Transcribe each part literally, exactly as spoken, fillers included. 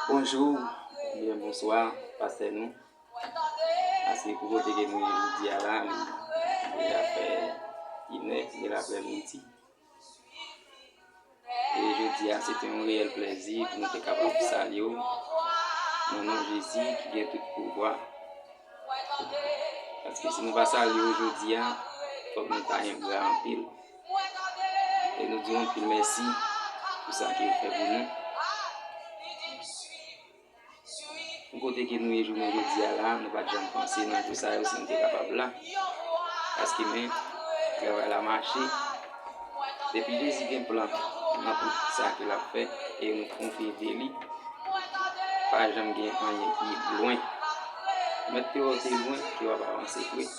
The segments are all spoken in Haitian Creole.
Bonjou, oubyen bonswa, pastè nou. Paske pou kote ke nou ye jodi a la, li deja fè inè de laprèmidi. E jodi a, se te yon reyèl plèzi pou nou te kapab salye w nan non Jezi ki gen tout pouvwa. Paske si nou pa salye w jodi a, fòk nou ta engra anpil. E nou di w anpil mèsi pou sa ke w fè pou nou. Pou kote ke nou ye jounen jodi a la, nou pa t janm panse nan jou sa yo si nou te kapab la. Paske men, travay la mache. Depi Jezi gen plan nan tout sa ke l ap fè e nou konfye de li, pa janm gen anyen ki lwen. Mèt te wè w te lwen, ke w ap avanse pre.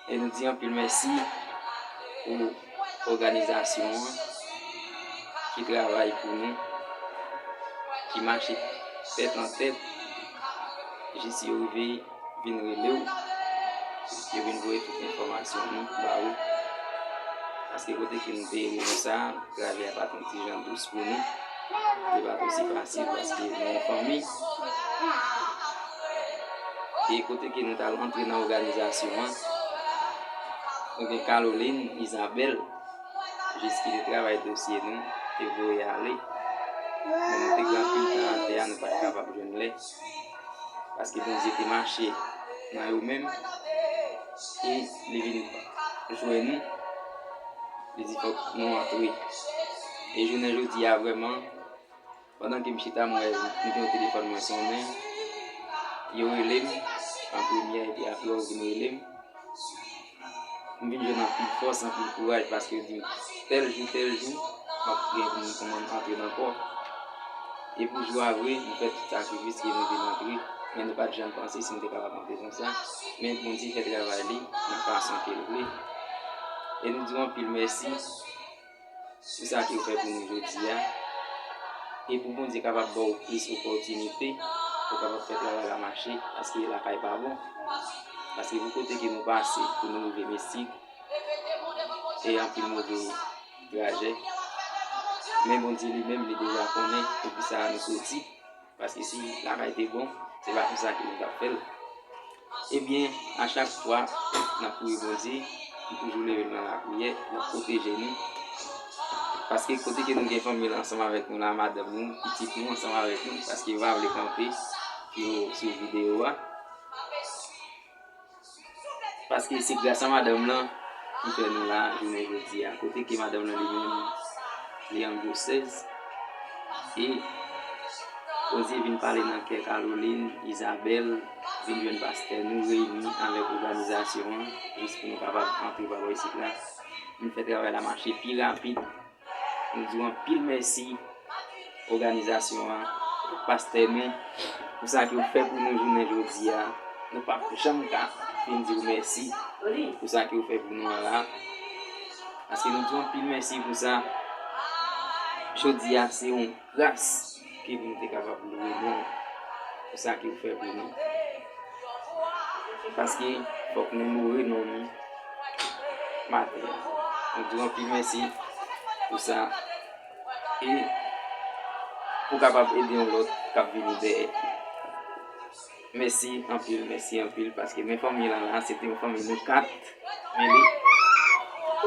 E nou di anpil mèsi pou òganizasyon an ki travay pou nou, ki mache tèt an tèt, jis yo rive vin rele w, yo vin voye tout enfòmasyon nou ba ou. Paske kote ke nou te ye nou sa, travè a pa t yon ti jan dous pou nou. Li pa t osi fasil paske nou yon fanmi. E kote ke nou t al antre nan òganizasyon an, nou gen Caroline Isabelle, jis ki te travay dosye nou, te voye ale. Men nou te gen anpil tan atè a, nou pa t kapab jwenn lè. Paske Bondye te mache nan yo menm, e li vin jwenn nou, li di fòk nou antre. E jounen jodi a vrèman, pandan ke m chita m wè m gen yon telefòn mwen sonnen, yo rele m an premyè epi apre yo vin rele m. M vin jwenn anpil fòs, anpil kouraj paske yo di m tèl jou, tèl jou, m ap gen pou m kòmanse antre nan kò. E pou jou a vre, nou fè tout sakrifis ke nou vin antre, men nou pa t janm panse si nou te kapab antre konsa. Men Bondye fè travay li nan fason ke l vle. E nou di w anpil mèsi pou sa ke w fè pou nou jodi a. E pou Bondye kapab ba w plis opòtinite pou w kapab fè travay la mache, paske lakay pa bon. Paske pou kote ke nou pase pou nou rive Meksik, e anpil move trajè. Men Bondye li menm, li deja konnen poukisa nou soti. Paske si lakay te bon, se pa konsa ke nou t ap fè l. Ebyen, a chak fwa n ap priye Bondye, m toujou leve m nan lapriyè, l ap pwoteje nou. Paske kote ke nou gen fanmi l ansanm avèk nou la, madanm nou, pitit nou ansanm avèk nou, paske yo pa vle kanpe pou yo swiv videyo a. Paske se gras a madanm lan ki fè nou la jounen jodi a. Kote ke madanm lan li menm, li an gwosès. E Bondye vin pale nan kè Caroline, Isabelle, vin jwenn pastè nou, reyini avèk òganizasyon an, jis pou nou kapab antre pa bò isit la. Vin fè travay la mache pi rapid. Nou di w anpil mèsi, òganizasyon an, pastè nou, pou sa ke w fè pou nou jounen jodi a. Nou p ap janm ka fin di w mèsi pou sa ke w fè pou nou an la. Paske nou di w anpil mèsi pou sa. Jodi a, se yon gras ke pou nou te kapab louwe non w pou sa ke w fè pou nou. Paske fòk nou loure non nou maten an. Nou di w anpil mèsi pou sa. E pou kapab ede yon lòt k ap vini dèyè. Mèsi anpil, mèsi anpil, paske men fanmi lan la, se te yon fanmi nou kat, men li,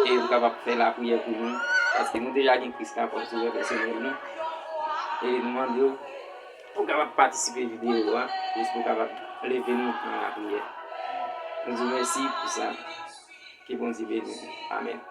e nou kapab fè lapriyè pou nou, paske nou deja gen Kris la kòm sovè pèsonèl nou. E nou mande w pou w kapab patisipe videyo a, jis pou w kapab leve nou nan lapriyè. Nou di w mèsi pou sa. Ke Bondye beni nou. Amèn.